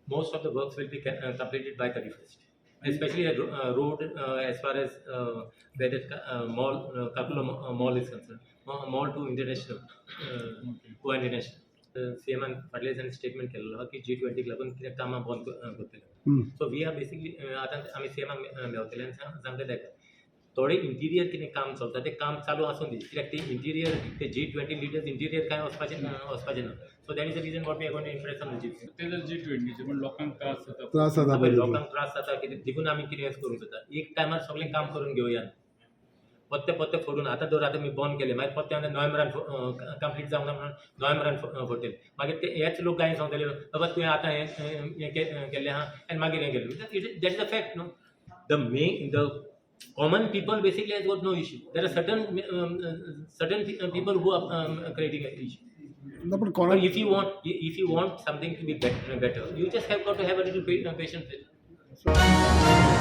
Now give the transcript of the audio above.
Most of the works will be completed by 31st, especially the road, as far as where the mall, Kakulo mall is concerned, mall to international, Goa international. सीएमान फाटल्या दिसांनी statement केल्लो आहा की जी20क लागून कितें कामां बंद करतले. सो we are basically, आतां आमी सीएमाक मेवतले आनी सांगतले ताका, थोडे इंटिरियर कितें काम चलता तें काम चालू आसूं दी, कित्याक ते इंटिरियर, ते जी20 लिडर्स इंटिरियर कांय वचपाचें ना. So that is the reason what we are going to impress on the chief. ते जर जी20चे, पण लोकांक त्रास जाता. त्रास जाता पळय, पळय. लोकांक त्रास जाता कितें, देखून आमी कितें करूंक जाता, एक टायमार सगळें काम करून घेवया. पत्ते पत्ते फोडून आतां दवर, आतां आमी बंद केलें, मागीर पत्ते आतां नोव्हेंबरान कंप्लीट जावंक ना म्हणून नोव्हेंबरान फोडटले. मागीर ते हेच लोक गाय सांगतले, बाबा तुवें आतां हें हें केल्लें आहा आनी मागीर हें केलें. It that is a fact, no? The common people basically has got no issue. There are certain people who are creating an issue. ना, पण But कोणाक if you want something to be better, you just have got to have a little patience with it.